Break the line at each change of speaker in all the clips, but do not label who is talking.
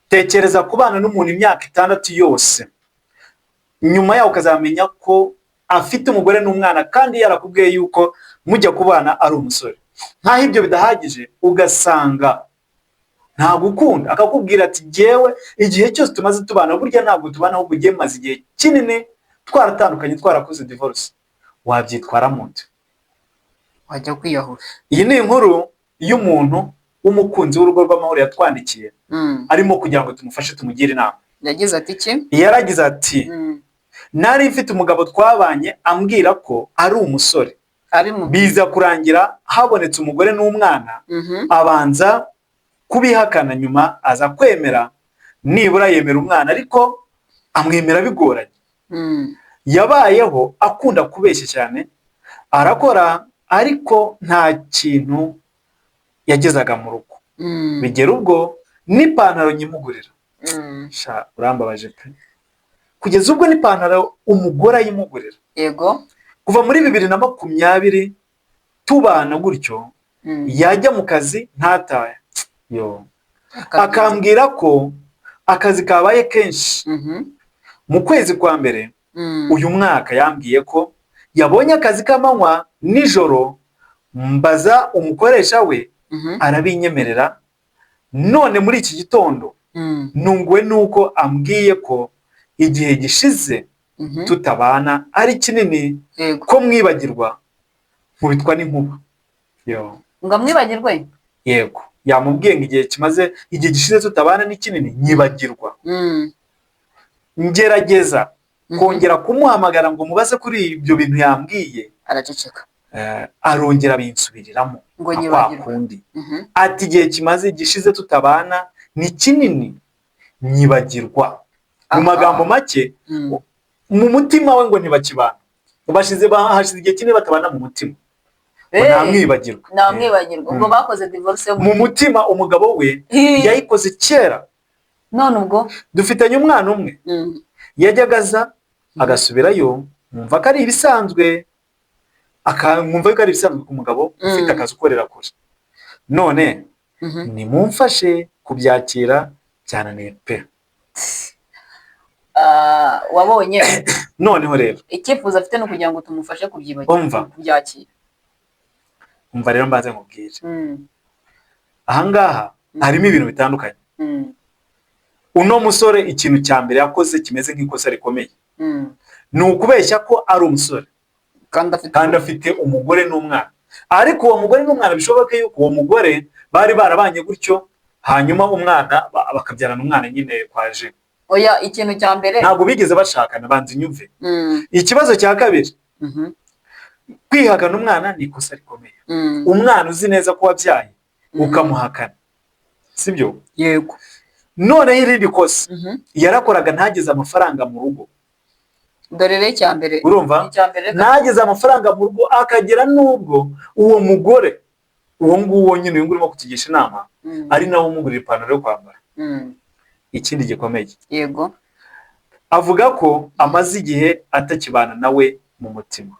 Tekereza kubana n'umuntu imyaka 6 yose, nyuma yaho ukazamenya ko afite umugore n'umwana kandi yarakubwiye yuko mujya kubana ari umusore. Nk'aho ibyo bidahagije, ugasanga ntagukunda, akakubwira ati: "Jyewe igihe cyose tumaze tubana, burya ntabwo tubana, ahubwo ugiye maze igihe kinini twaratandukanye, twarakoze divorce." Wabyitwaramo ute?
Wajya kwiyahura.
Iyi ni inkuru y'umuntu w'umukunzi w'urugo rw'amahoro yatwandikiye arimo kugira ngo tumufashe, tumugire inama.
Yagize ati iki?
Yaragize ati: "Nari mfite umugabo twabanye ambwira ko ari umusore,
ari mu
biza kurangira habonetse umugore n'umwana. Abanza kubihakana, nyuma aza kwemera, nibura yemera umwana, ariko amwemera bigoranye. Yabayeho akunda kubeshya cyane, arakora ariko nta kintu yagezaga mu rugo. Bigera ubwo n'ipantaro nyimugurira." Sha, urambabaje pe! Kugeza ubwo n'ipantaro umugore ayimugurira. "Kuva muri 2020 tubana gutyo, yajya mu kazi ntatahe yo, akambwira ko akazi kabaye kenshi. Mu kwezi kwa mbere uyu mwaka yambwiye ko yabonye akazi k'amanywa nijoro, mbaza umukoresha we, arabinyemerera. None muri iki gitondo nunguwe nuko ambwiye ko igihe gishize tutabana ari kinini, ko mwibagirwa nkubitwa n'inkuba yo."
Ngo amwibagirwe?
Yego, yamubwiye ngo igihe kimaze, igihe gishize tutabana ni kinini, nyibagirwa. Ngerageza kongera kumuhamagara ngo mubaze kuri ibyo bintu yambwiye,
araceceka.
Arongera abinsubiriramo
ngo
nka kwa
nyibagirwe.
kundi, ati igihe kimaze gishize tutabana ni kinini, nyibagirwa. Mu magambo make, mu mutima we ngo ntibakibana, bashize hashize igihe kinini batabana mu mutima, ngo ntamwibagirwa.
Ntamwibagirwa. Ubwo bakoze divorce yo
mu mutima, umugabo we yayikoze kera.
None ubwo?
"Dufitanye umwana umwe. Yajyaga aza agasubirayo, nkumva ko ari ibisanzwe, nkumva ko ari ibisanzwe ku mugabo ufite akazi ukorera kure. None nimumfashe kubyakira, byananiye pe."
Ah, wabonye?
Noneho rero
icyifuzo afite ni ukugira ngo tumufashe kubyibagirwa,
Umva.
kubyakira.
Umva rero mbanze nkubwire, ahangaha harimo ibintu bitandukanye. Uno musore ikintu cya mbere yakoze kimeze nk'ikosa rikomeye ni ukubeshya ko ari umusore
kandi afite
kandi afite umugore n'umwana. Ariko uwo mugore n'umwana, bishoboke yuko uwo mugore bari barabanye gutyo, hanyuma umwana bakabyarana umwana nyine kwaje.
Oya, ikintu cya mbere
Ntabwo bigeze bashakana, banza inyumve. Ikibazo cya kabiri, kwihakana umwana ni ikosa rikomeye. Umwana uzi neza ko wabyaye, ukamuhakana, sibyo?
Yego.
Noneho irindi kosa, yarakoraga ntageze amafaranga mu rugo.
Dore rero icya mbere.
Urumva?
Icya mbere
Ntageze amafaranga mu rugo, akagera n'ubwo uwo mugore, uwo nguwo nyine, uyu nguyu urimo kutugisha inama, ari nawe umugurira ipantaro yo kwambara. Ikindi gikomeye, avuga ko amaze igihe atakibana nawe mu mutima.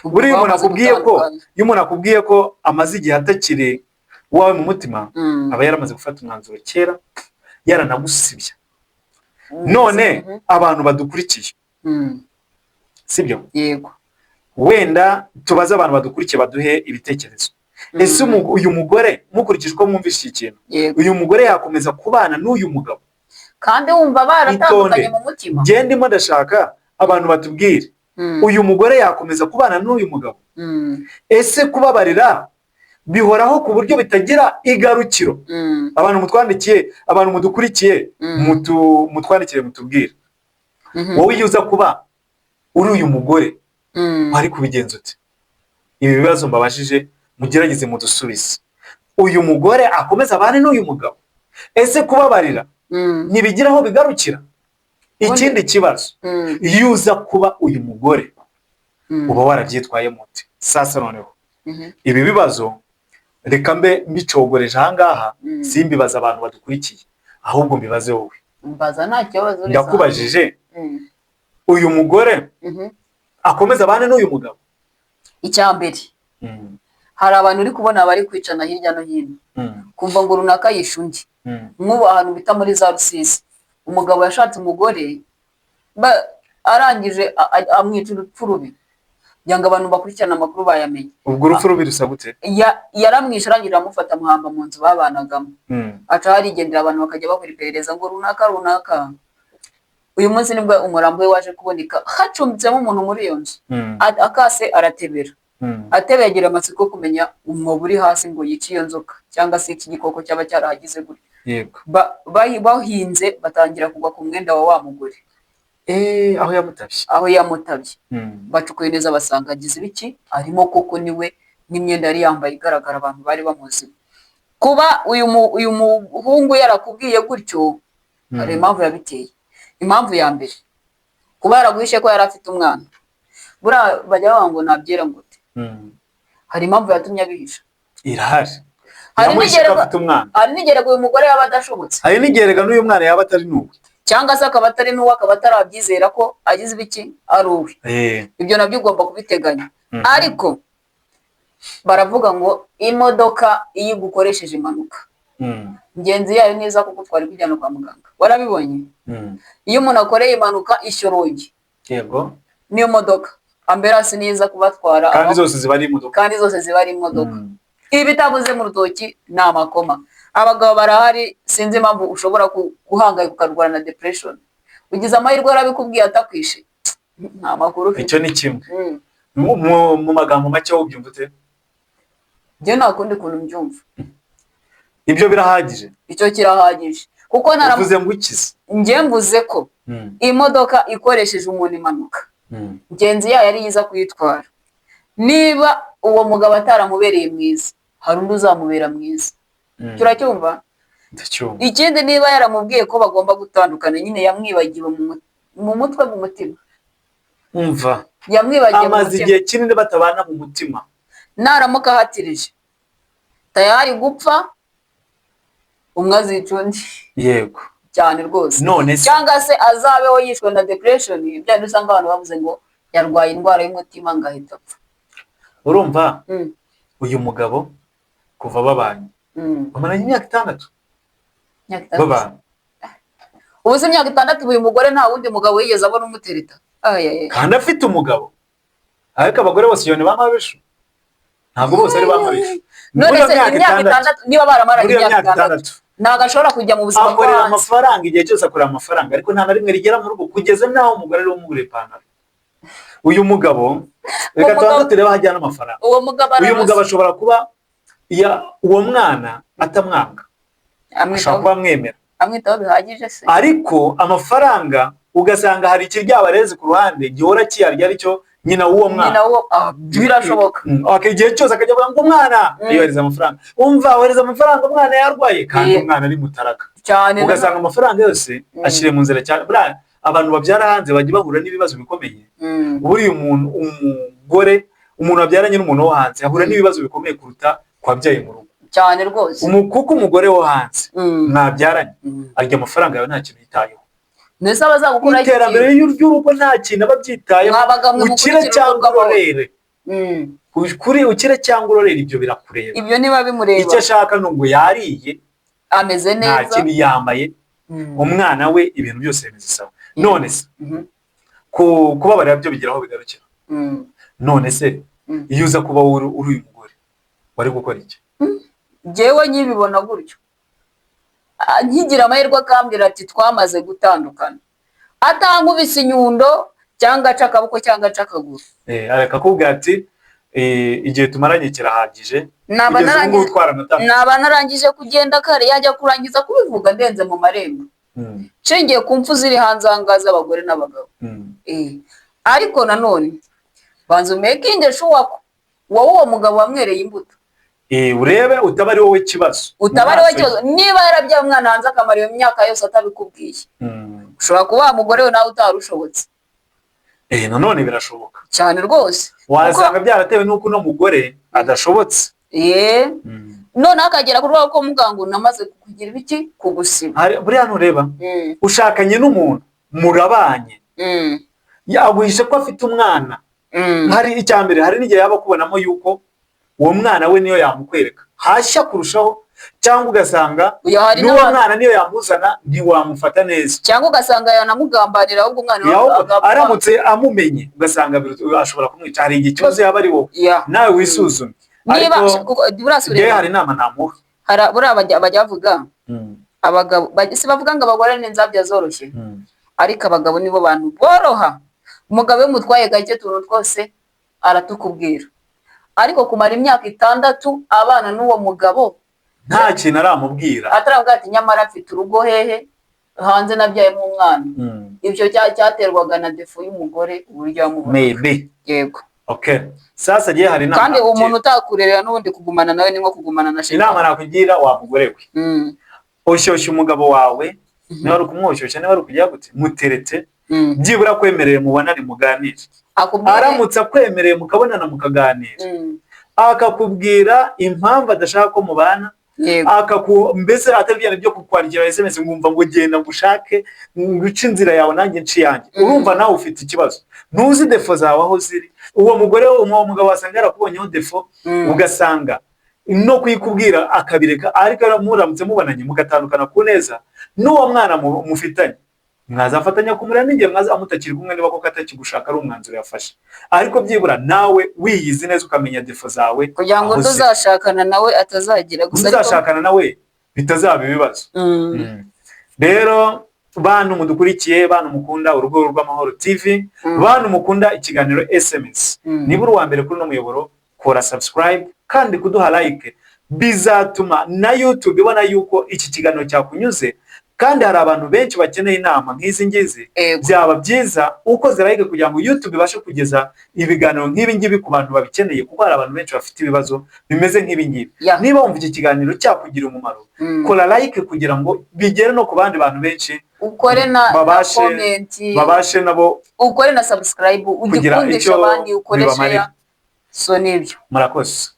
Buriya umuntu
Bamaze
akubwiye ko
gutandukana.
iyo umuntu akubwiye ko amaze igihe atakiri uwawe mu mutima, aba yaramaze gufata umwanzuro kera, yaranagusibye. None abantu badukurikiye, sibyo?
Yego.
Wenda tubaze abantu badukurikiye baduhe ibitekerezo. Ese uyu mugore, mukurikije uko mwumvise iki kintu, uyu mugore yakomeza kubana n'uyu mugabo?
Kandi wumva baratandukanye
Itonde.
mu mutima.
Njye ndimo ndashaka abantu batubwire, uyu mugore yakomeza kubana n'uyu mugabo? Ese kubabarira bihoraho ku buryo bitagira igarukiro? Abantu mutwandikiye, abantu mudukurikiye, mutwandikire mutubwire. Wowe iyo uza kuba uri uyu mugore, wari kubigenza ute? Ibi bibazo mbabajije, mugerageze mudusubize. Uyu mugore akomeza abane n'uyu mugabo? Ese kubabarira ntibigira aho bigarukira? Ikindi kibazo, iyo uza kuba uyu mugore, uba warabyitwayemo ute? Sasa noneho ibi bibazo reka mbe mbicogoreje ahangaha, simbibaza abantu badukurikiye, ahubwo mbibaze wowe.
Mbaza, nta kibazo, uri.
Ndakubajije, uyu mugore akomeza abane n'uyu mugabo?
Icya mbere, Hari abantu uri kubona bari kwicana hirya no hino, kumva ngo runaka yishe undi. Nk'ubu ahantu bita muri za Rusizi, umugabo yashatse umugore, arangije amwica urupfu rubi, kugira ngo abantu bakurikirane amakuru bayamenye.
Ubwo urupfu rubi rusa gute?
Yaramwishe, arangije aramufata, amuhamba mu nzu babanagamo, aca harigendera. Abantu bakajya bakora iperereza ngo runaka runaka. Uyu munsi nibwo umurambo we waje kuboneka, hacumbitsemo umuntu muri iyo nzu. Akase aratebera, atebeye agira amatsiko yo kumenya umwobo uri hasi ngo yice iyo nzoka cyangwa se iki gikoko cyaba cyarahagize gutya. Bahinze batangira kugwa ku mwenda wa wa mugore.
Aho yamutabye.
Aho yamutabye. Bacukuye neza basanga agize ibiki, arimo koko niwe, n'imyenda yari yambaye igaragara, abantu bari bamuzi. Kuba uyu muhungu yarakubwiye gutyo, hari impamvu yabiteye. Impamvu ya mbere, kuba yaraguhishe ko yari afite umwana. Buriya bajya bavuga ngo nabyera ngute. Hari impamvu yatumye abihisha.
Irahari.
Hari
Yamuhishe ko afite umwana.
Hari n'igihe uyu mugore yaba adashobotse.
Hari n'igihe rega n'uyu mwana yaba atari n'uwe.
Cyangwa se akaba atari n'uwe, akaba atarabyizera ko agize ibiki, ari uwe. Ibyo nabyo ugomba kubiteganya. Ariko baravuga ngo imodoka iyo igukoresheje impanuka, ingenzi yayo neza kuko twari kujyana kwa muganga, warabibonye. Iyo umuntu akoreye impanuka ishyorongi, niyo modoka ambulance niza kubatwara.
Kandi zose ziba ari imodoka.
Kandi zose ziba ari imodoka. Ibi bitavuze mu rutoki ni amakoma. Abagabo barahari, sinzi impamvu ushobora guhangayika ukarwara na depression. Ugize amahirwe yarabikubwiye atakwishe, nta makuru ufite.
Icyo ni kimwe. Mu magambo make, wowe ubyumva ute?
Njye nta kundi kuntu mbyumva.
Ibyo birahagije?
Icyo kirahagije kuko
Uvuze ngo ukize.
Njye mvuze ko imodoka ikoresheje umuntu impanuka, ngenzi yayo ari iza kuyitwara. Niba uwo mugabo ataramubereye mwiza, hari undi uzamubera mwiza. Turacyumva?
Ndacyumva.
Ikindi, niba yaramubwiye ko bagomba gutandukana, nyine yamwibagiwe mu mutwe, mu mutima.
Umva.
Yamwibagiwe mu
Amaze
mutima.
igihe kinini batabana mu mutima.
Naramuka ahatirije tayari gupfa, umwe azica undi. Cyane rwose.
None se
Cyangwa se azabeho yishwe na depression, bya bindi usanga abantu bavuze ngo yarwaye indwara y'umutima ngo ahita apfa.
Urumva, uyu mugabo kuva babanye, bamaranye imyaka 6
Imyaka 6.
babana.
Ubu se imyaka 6, uyu mugore nta wundi mugabo yigeze abona umutereta? Ayaya.
Kandi afite umugabo. Ariko abagore bose iyo ni ba mabishu, ntabwo bose ari ba mabishu.
None
Muri iyo
se
myaka
imyaka
6,
6, niba baramaranye
muri iyo
imyaka
myaka
6,
6,
ntabwo ashobora kujya mu buzima bwo
akorera
hanze.
amafaranga igihe cyose, akorera amafaranga, ariko nta na rimwe rigera mu rugo, kugeza n'aho umugore ari we umuguriye ipantaro. Uyu mugabo, reka tubanze turebe aho ajyana amafaranga.
Uwo mugabo
Uyu
araroze.
mugabo ashobora kuba uwo mwana atamwanga, ashobora
Amwitaho.
kuba amwemera.
Amwitaho bihagije se?
Ariko amafaranga, ugasanga hari ikiryabarezi ku ruhande gihora kiyarya, aricyo nyina w'uwo mwana.
Nyina wo, birashoboka.
Okay, igihe cyose akajya avuga ngo umwana yohereza amafaranga, umva, wohereza amafaranga, umwana yarwaye, kandi umwana ari mutaraka.
Cyane.
Ugasanga amafaranga yose ashyire mu nzira cyane. Buriya abantu babyara hanze bajya bahura n'ibibazo bikomeye. Buriya umuntu, umugore, umuntu wabyaranye n'umuntu wo hanze ahura n'ibibazo bikomeye kuruta ku wabyaye mu rugo.
Cyane rwose.
Kuko umugore wo hanze mwabyaranye arya amafaranga yawe, nta kintu yitayeho.
Mbese abazagukuraho iki
Iterambere
kintu?
ry'urugo nta kintu aba abyitayeho.
Mwabaga mwe
Ukire
mukurikira
cyangwa
urugo rw'amahoro.
urorere, kuri ukire cyangwa urorere, ibyo birakureba.
Ibyo niba bimureba.
Icyo ashaka ni ngo yariye,
Ameze
nta
neza.
kindi, yambaye, umwana we, ibintu byose bimeze sawa. None se kubabarira byo bigira aho bigarukira? None se iyo uza kuba uri uyu mugore, wari gukora iki?
Njyewe nkibibona gutyo, nkigira amahirwe akambwira ati twamaze gutandukana, atankubise inyundo cyangwa aca akaboko cyangwa aca akaguru,
Akakubwira ati igihe tumaranye kirahagije,
Naba
kugeza ubu ngubu twaranatandukanye.
Naba narangije kugenda kare, yajya kurangiza kubivuga ndenze mu marembo, nshingiye ku mfu ziri hanze aha ngaha z'abagore n'abagabo. Ariko nanone banza umakinge sure ko wowe uwo mugabo wamwereye imbuto.
Urebe utaba ari wowe kibazo.
Utaba ari
Mu
wowe
maso
kibazo. Niba yarabyaye umwana hanze akamara iyo myaka yose atabikubwiye,
ye.
Ushobora kuba wa mugore we nawe utarushobotse.
Nanone birashoboka.
Cyane rwose.
Wasanga byaratewe n'uko uno mugore adashobotse.
Noneho akagera ku rwego ko muganga unamaze kugira ibiki, kugusiba.
Buriya ntureba, ushakanye n'umuntu, murabanye, yaguhishe ko afite umwana. Hari icya mbere, hari n'igihe yaba akubonamo yuko Uwo mwana we niyo yamukwereka hashya kurushaho, cyangwa ugasanga
Uyu hari
n'uwo
n'abantu-
mwana niyo yamuzana ntiwamufata neza.
Cyangwa ugasanga yanamugambanira ahubwo umwana we
Yaho-
agapfa.
Aramutse amumenye ugasanga ashobora kumwica. Hari igihe ikibazo yaba ari wowe, nawe wisuzume.
Niba
Ariko
kuko buriya
njyewe hari inama namuha.
Buriya bajya bavuga abagabo si bavuga ngo abagore ni inzabya zoroshye, ariko abagabo nibo bantu boroha. Umugabo iyo umutwaye gake, utuntu twose aratukubwira, ariko kumara imyaka 6 abana n'uwo mugabo
nta kintu aramubwira,
ataravuga ati: "Nyamara mfite urugo hehe hanze, nabyayemo umwana." Ibyo cyaterwaga na défaut y'umugore, uburyo yamubona.
Maybe.
Yego.
Okay, sasa gihe hari inama
Kandi
nakugira.
umuntu utakurerera n'ubundi, kugumana nawe ni nko kugumana na shitani.
Inama nakugira, wa mugore we, oshyushya umugabo wawe. Niba ari ukumwoshyushya, niba ari ukujya gute, muterete, byibura akwemereye mubonane muganire.
Akubwire.
Aramutse akwemereye mukabonana mukaganira, akakubwira impamvu adashaka ko mubana, mbese atari bya byo kukwandikira SMS ngumva ngo genda ngushake, nguce inzira yawe nanjye nci yanjye. Urumva nawe ufite ikibazo, ntuzi défauts zawe aho ziri. Uwo mugore, uwo mugabo wasanga yarakubonyeho défaut, ugasanga no kuyikubwira akabireka. Ariko muramutse mubonanye mugatandukana ku neza, n'uwo mwana mufitanye mwazafatanya kumurera n'igihe mwaza mutakiri kumwe, niba koko atakigushaka ari umwanzuro yafashe. Ariko byibura nawe wiyizi neza, ukamenya défauts zawe
Kugira ngo
aho
undi
ziri.
uzashakana nawe atazagira gusa ariko
Uzashakana nawe bitazaba ibibazo. Rero bantu mudukurikiye, bantu mukunda Urugo rw'Amahoro TV, bantu mukunda ikiganiro SMS, niba uri uwa mbere kuri uno muyoboro, kora subscribe kandi kuduha like bizatuma na YouTube ibona yuko iki kiganiro cyakunyuze, kandi hari abantu benshi bakeneye inama nk'izi ngizi. Byaba byiza ukoze like kugira ngo YouTube ibashe kugeza ibiganiro nk'ibi ngibi ku bantu babikeneye, kuko hari abantu benshi bafite ibibazo bimeze nk'ibi ngibi. Niba wumva iki kiganiro cyakugira umumaro, kora like kugira ngo bigere no ku bandi bantu benshi,
Ukore na comment,
babashe nabo
ukore na subscribe,
kugira
ugikundisha
icyo
abandi, ukore
bibamarira.
share. So nibyo.
Murakoze.